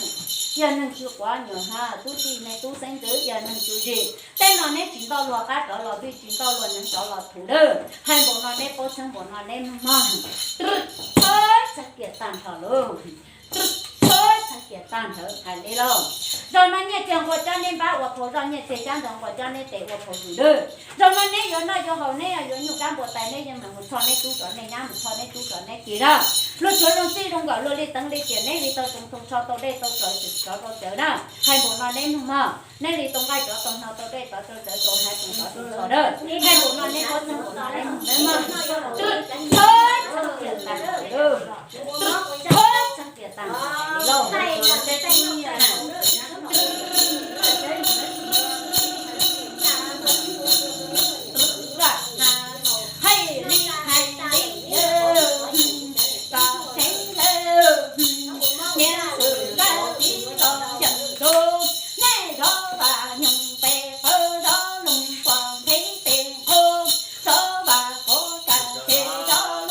yog neeg tsw quav, nyuam Hmoob tub tij me tub xeeb ntxwv yog neeg tsw zis. Tej no neb tsis ntau luag qab rov los vij, tsis ntau luag hneev rov los thuv lawm. Hais npaum no neb paub txheeb npaum no neb mloog mog. Txhob txheeb tiam tag nrho lauj. Txhob txheeb tiam tag nrho hais li lauj. Zaum no nyiaj txiag nqua cov neb npab ua phau zoj, nyiaj txiag sab nrog nqua cov neb tes ua phau zwm lawm. Zaum no neb yuav noj yuav haus, neb yuav nyuj dab npua tais, neb yeej meem mus txhoj neb tub rov, nej nyab mus txhoj neb tub rov neb ci lawm. Luag tshuav zoo txij zoo nkawm luag li teev li tiam, neb li tau tsoos tau tsho tau dej tau tsov tsov rau cawv na. Hais npaum no neb mloog mog. Neb li tau nqaij tsov tau hno tau dej tsov rau cawv tau haiv tsoos tsov tau tsho lawm. Hais npaum no neb paub txheeb npaum no neb mloog na mog. Txhob txheeb tiam tag nrho lauj. Txhob txheeb tiam tag nrho lauj. Hais li hais li, kom tseeb lawm, niam txwv lawm tib tso yawm ntuj, nej zov vaj nyoog pes qhov zov loog pom nqhis pes qhov, zov vaj qhov kas ces zov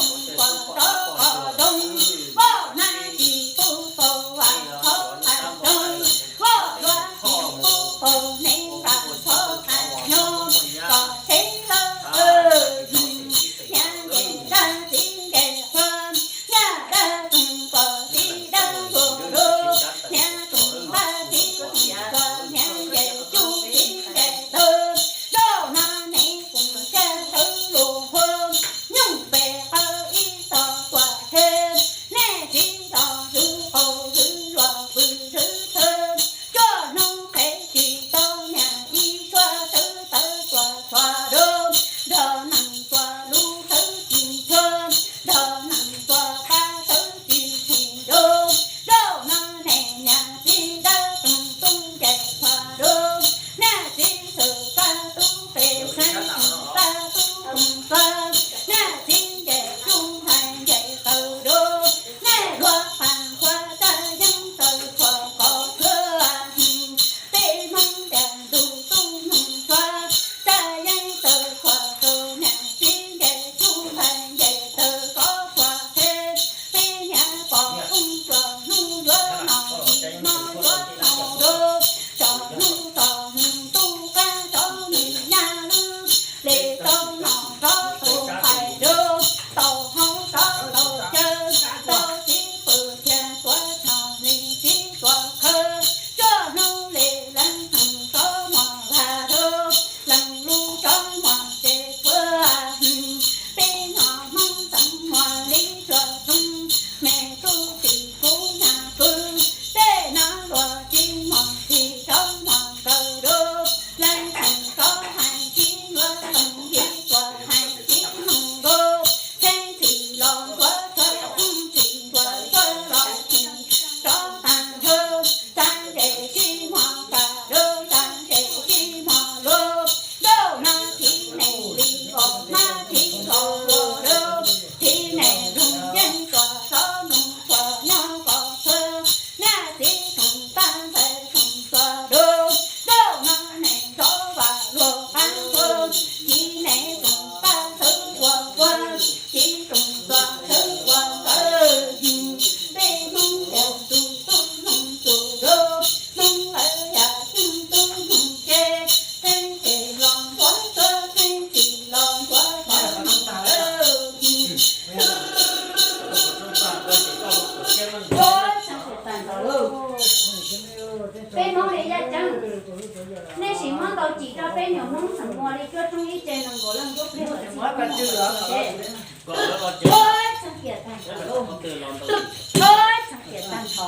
Nej sim muab ntaus cim rau peb nyuam Hmoob xeem Muas li cuaj roob ib tse nees nkaum leej ntuj plig txhib. Thawj txheej tiam tag nrho, thawj txheej tiam tag nrho,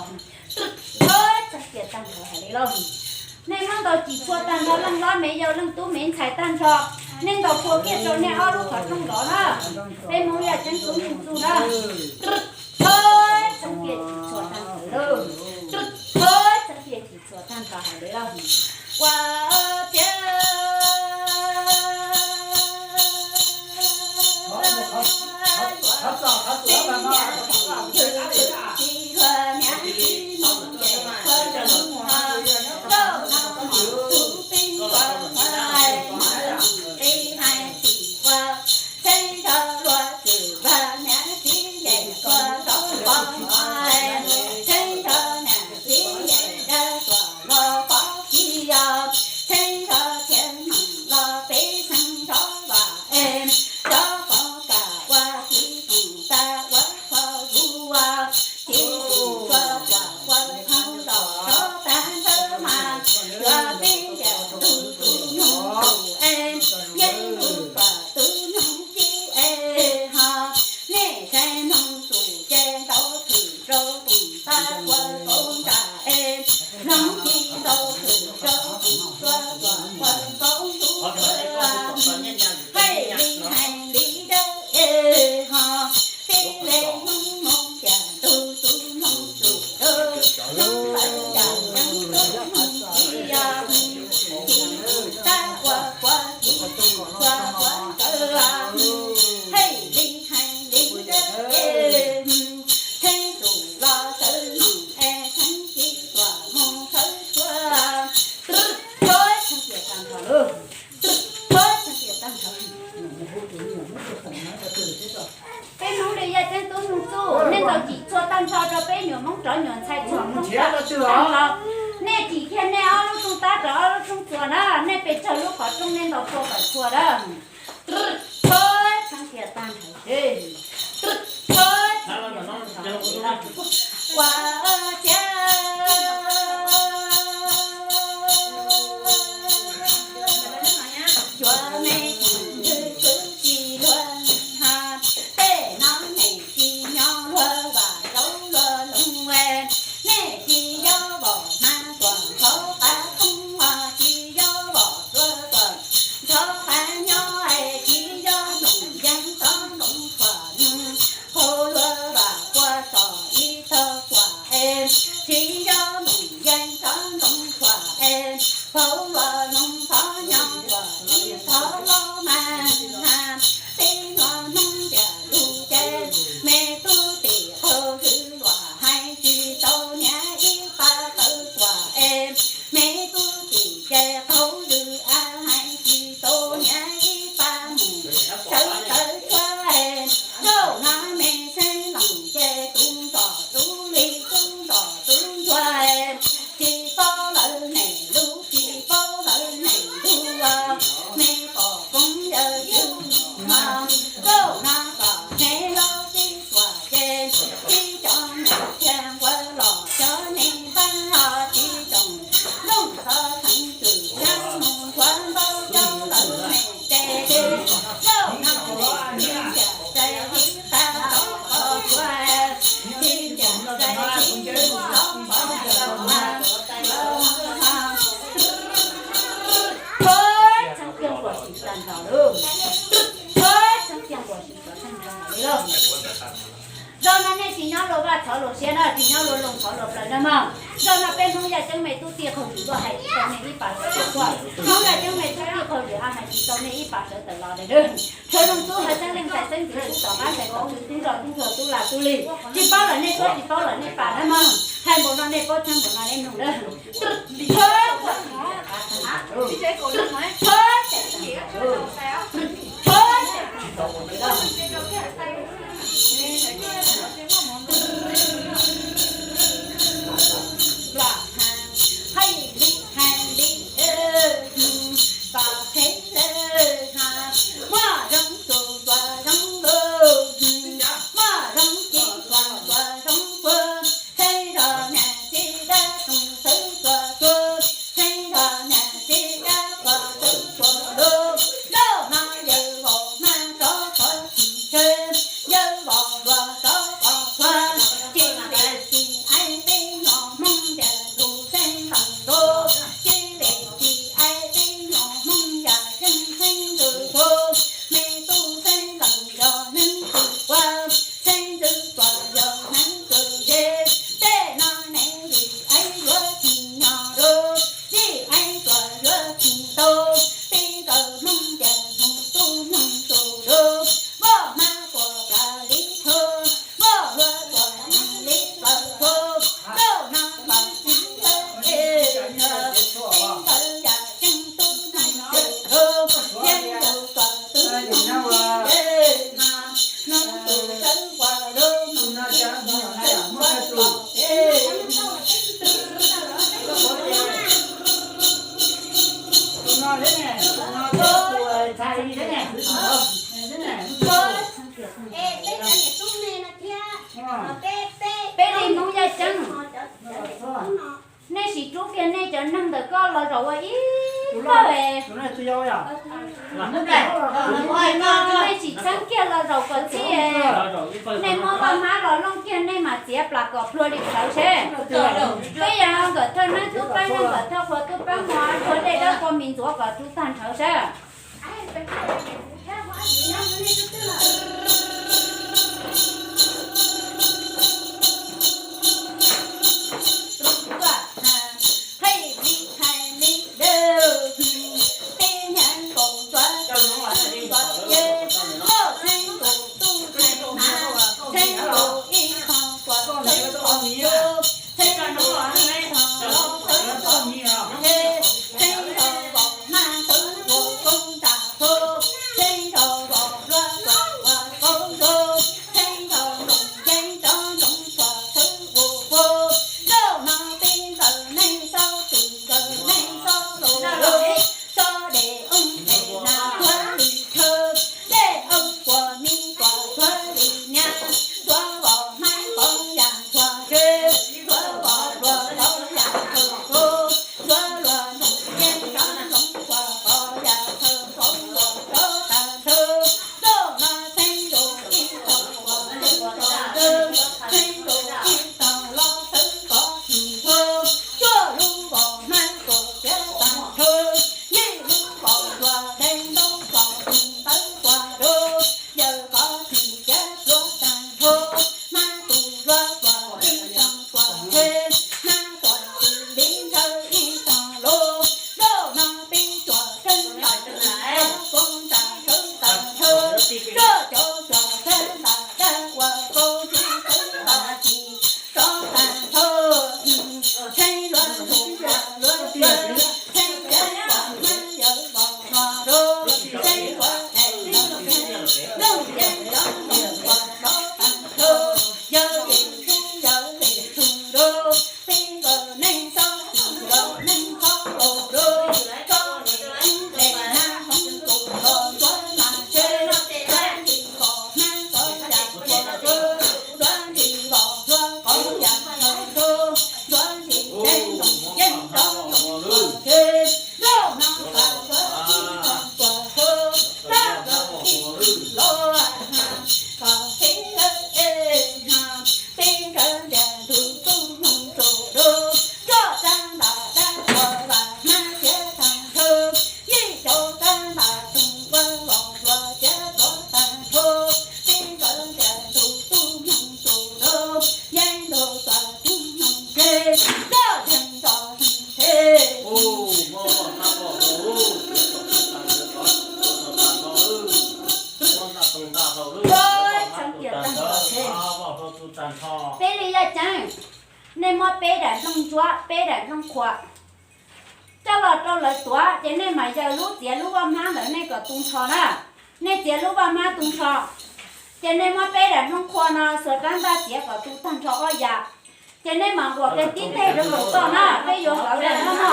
thawj txheej tiam tag nrho hais li lauj. Nej muab ntaus cim txhua tag nrho leej hlob me yau leej tub me ntxhais tag nrho. Nej ntaus phua kiag rau nej ob lub qhov rooj nrov na. Peb Hmoob yaj ceeb tub Nuj Txuj na. Thawj txheej tiam cim txhua tag nrho lauj. Thawj txheej tiam cim txhua tag nrho hais li lauj. Ua tiav Peb Hmoob li yaj ceeb tub Nuj Txuj, nej ntaus cim txhua tag nrho rau peb nyuam Hmoob tsov nyuam ntxhais txhua Hmoob tag nrho. Nej cim kiag nej ob lub rooj tab rau ob lub rooj txhua na, nej pes tsawg lub qhov rooj nej ntaus txhua kom txhua na. Thawj txheej tiam tag nrho, thawj txheej tiam tag nrho. Ua tiav cuag me ntxwv txwv tsis luag, tej no me tsis nyob luag vam zaub luag loog. Nej tsis yog vom hnav tuam nthov qab qoob, tsis yog vom tuag tuam nthov qab nyob, tsis yog nplooj yeeb tov nplooj thuam, qhov luag vam quas tsom ib tog thuam, tsis yog nplooj yeeb tov nplooj thuam, qhov luag loog thov nyob thuam ib tog los mas. Tib nua hnub ntiag lug ces me tub tim qaug zwg luag hais tsis tau niam ib pab tawv thuam, me tub tim ces qaug zwg a hais tsis tau niam ib pab mus sawv tawv thuam. Zaum no me xeeb loos ces tub nrog tub li tub nrog tub ntsuag, tsis paub lawv me lub tsis paub lawv me ntug, me pom koob yawg yug no. Zaum no kom me los tib thuam ces tib co me thiaj nquag los cov me npab ho tsis tsoom nplooj txhov theev txwm sab mus nchuav npaub cov lawv me tes. Zaum no me tib ntiag txais tib qab tov qhov tsua, tib ntiag txais tib lwm tov qhov tsua. Thawj txheej tiam npaum sim tag nrho lauj. Thawj txheej tiam npaum sim tag nrho li lauj. Zaum no nej tsis nyob luag vaj txhov luag siab na, tsis nyob luag loog txhov luag plaws na mog. Zaum no peb Hmoob yaj ceeb me tub tij qaug zwg luag hais tsis tau nej ib pab sawv tawm los, Hmoob yaj ceeb me tub tij qaug zwg a hais tsis tau nej ib pab sawv tawm los li lauj. Tshuav zoo tub hawv xeeb leej ntxhais xeeb ntxwv tub tom qab ntxhais tom txwv tub nrog tub ntsuag tub lag tub li. Tsis paub lawm nej suab tsis paub lawm nej pam na mog. Hais npaum no nej paub txheeb npaum no nej mloog lauj. Peb li Hmoob Yaj Ceeb, nej sim rub kiag nej cov neeg ntawm koj los zaum ua ib pawg. Nej tsis txheeb kiag los zaum kom txhij, nej muab vaj hmab los looj kiag nej mam txiav plas kom pluag li plawv seb. Peb yog nkawm thawj neeb tub peeb, nkawm thawj qhua tub peeb, muab dej dawb kua mis ntxuav kom rub tag nrho seb. Peb li Yaj Ceeb, nej muab peb daim nplooj ntsuab, peb daim nplooj qhuav coj los rau lawv tuav, ces nej mam yaws lub, txiav lub vaj hmab ntawm nej kom tu nrho na. Nej txiav lub vaj hmab tu nrho, ces nej muab peb daim nplooj qhuav no xuas rab ntaj txiav kom tu tag nrho ob yam, ces nej mam nquas kiag tib teg rau nraum toj na, peb yuav hlawv daim no no.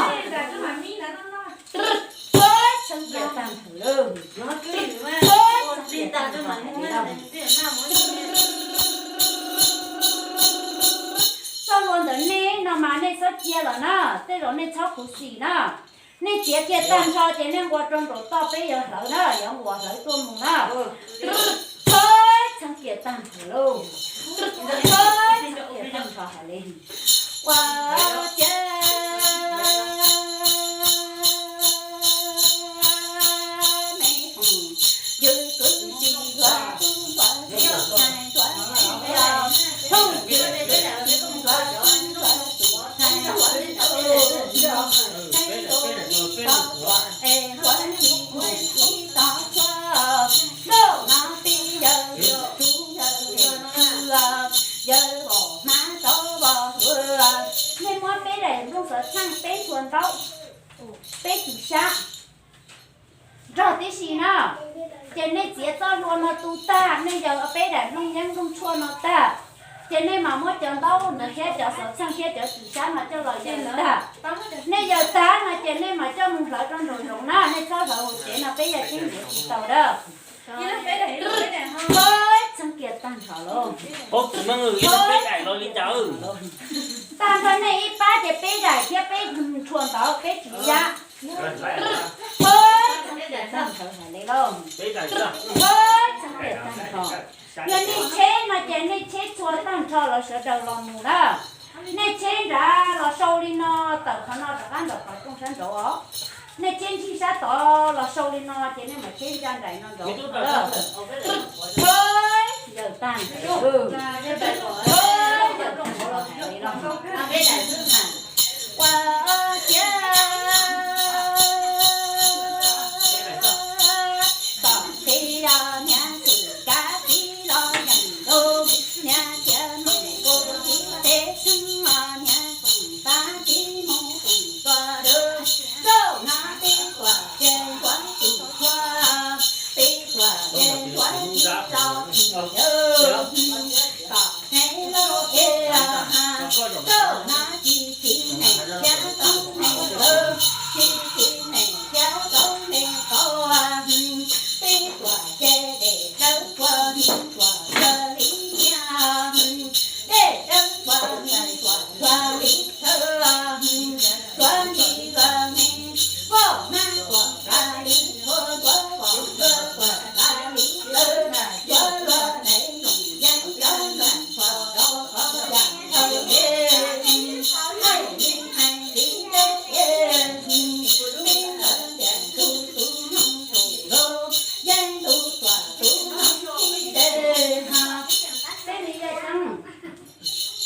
Txoj hlua ntawm nej no mas nej txhob cia lawm na, tej zaum nej txhob khuv xim na. Nej txiav kiag tag nrho ces nej nquas rau nraum toj, peb yuav hlawv na, yuav nquas hlawv tuaj mus na. Txhob txheeb kiag tag nrho lauj. Txhob txheeb kiag tag nrho hais li. Ua ciav me hum, yus kwv tsis hlua, hlua hlua hlua hlua, hum, yus kwv tsis hlua, hlua hlua hlua hlua, hlua hlua hlua, es hlua tsis mus ib tog tshuaj, ntuj no pib yawg yus, yawg yus, yawg vos hmab rov vos hlua. Nej muab peb daim nplooj xov txheej, peb ntxhua ntaub, peb cim xyab nrog tib si na. Ces nej txiav txoj hlua no tu tag, nej yaws peb daim nplooj yeeb nplooj tshuaj no tag, ces nej mam muab cov ntaub ntawd thiab cov xov txheej thiab cov cim xyab no coj los yaws tag. Nej yaws tag no ces nej mam coj mus hlawv rau nraum zoov na, nej txhob hlawv hauv tsev no, peb yog tseeb yuav tsis tau dab. Txheeb kiag tag nrho lauj. Peb daim los li cas? Tag nrho nej ib pab ces peb daim thiab peb ntshua ntawd peb tsis yab. Peb txheeb kiag tag nrho hais li lauj. Peb txheeb kiag tag nrho. Yog nej tsheb no ces nej tsheb txhua tag nrho los sawv daws los mus na. Nej tsheb nrad los sau li no, tawm qhov no rov qab nraum qhov rooj sab nraud os. Nej tsheb ntsig sab tod los sau li no ces nej mam tsheb ntsa nraim no nraud. Yawm tag, yawm tag los hais li no. Ua ciav tom qhib niag txim kav txiv los yeej ntuj, niag ciav mus kuv txiv teb xwb os, niag koom tag txiv mus koom tua lub. Zaum no tib tuam ces ncuav tsis tshua, tib tuam ces ncuav tsis tso tsis yawg. Tom qhib lub es ha, zaum no tsis txiv neej thiab txoov neej lawm, tsis txiv neej thiab txoov neej tau. Tib tuam ces dej dawb ua ntuam ua li niag, dej dawb ua ntuam ua li thawj, ua nti ua me, voj mab ua pla li thua, ua pom ua pla li lawm, ua luaj neej zoo yeej cov nplooj tshuaj rau qhov yam thawj me, hais li hais li, me ntawd yeej ntuj tus noog tus lauj, yeej ntuj tuam tus noog ib teg ha. Peb li yawm tag,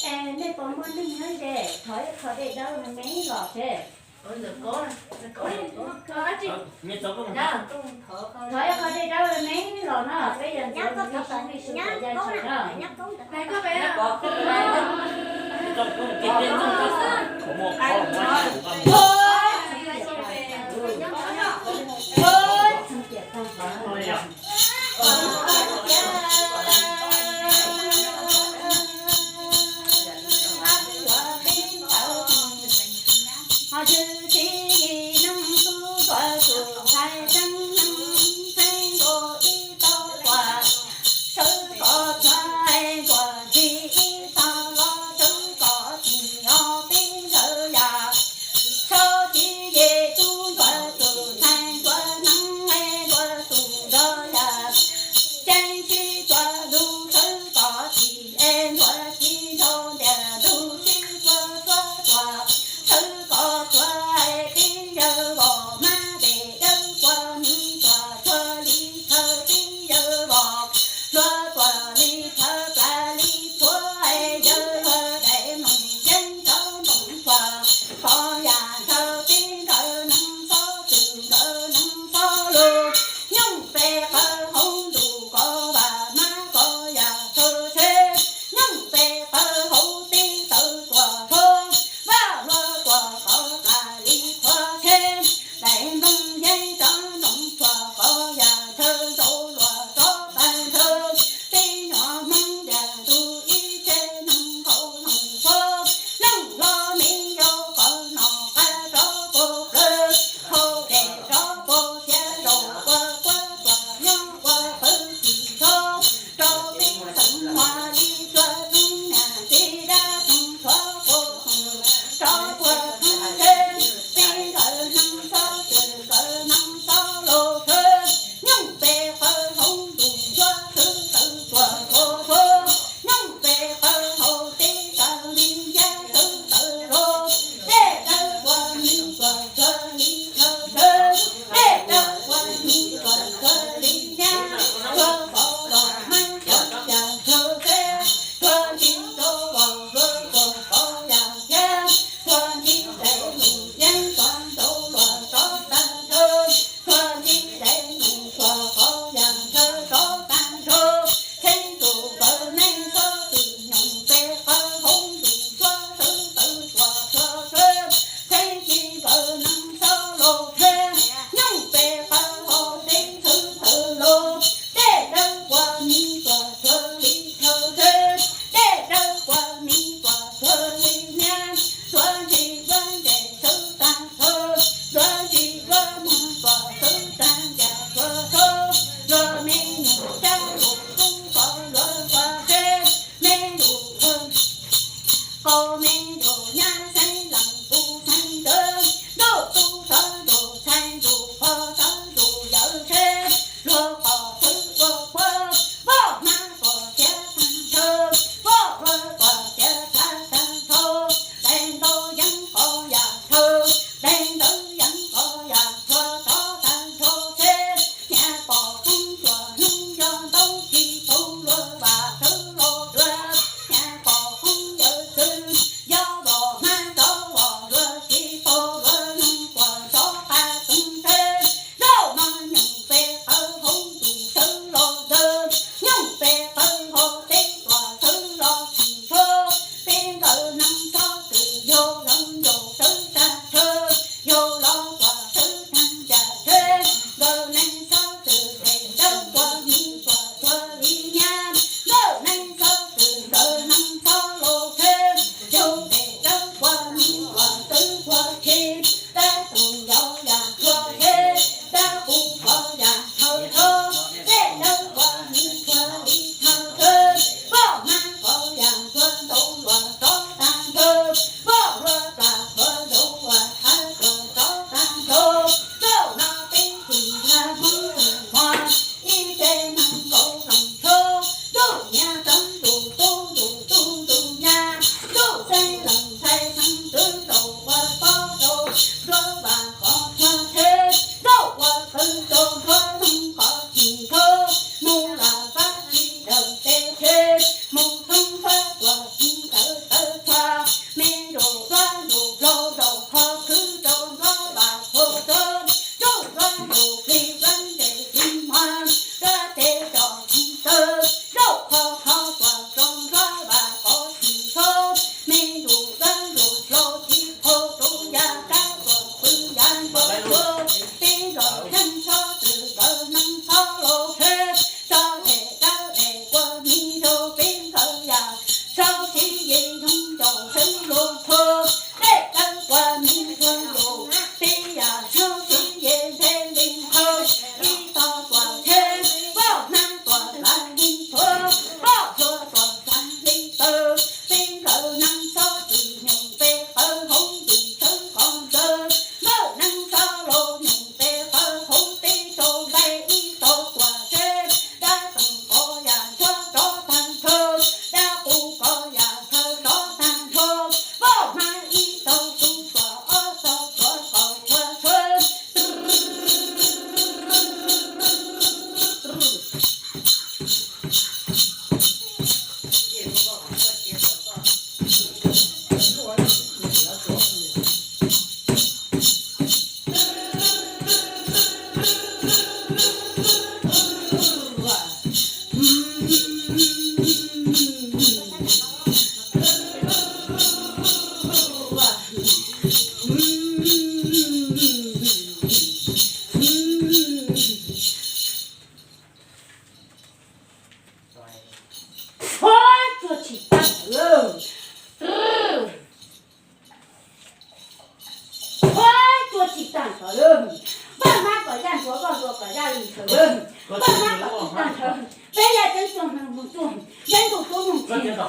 es nej puas muaj neeg nyob ze, thov ib qho dej dawb me me los seb. Thov ib qho dej dawb me me los no, peb yog ntxuav ib sij sib txuas ya ntshai no.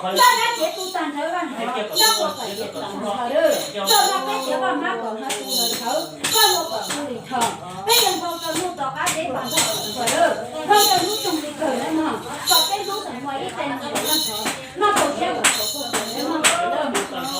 Npaj nab tiav tu tag nrho vaj ntshav, npaj ua kom tiav tu tag nrho lawm. Txoj no peb tiav Vaj Mab kom hnov tu los ntshaw, Vaj Luas kom tu li nrho. Peb yuav nphau rau ntuj tom qab deb mas nrog kom nrog lawm. Nphau rau lub toog li kawg lawm no, kom peb lub tseem muaj ib teg noj tau siab kom tau kuj tau noj tau lawm.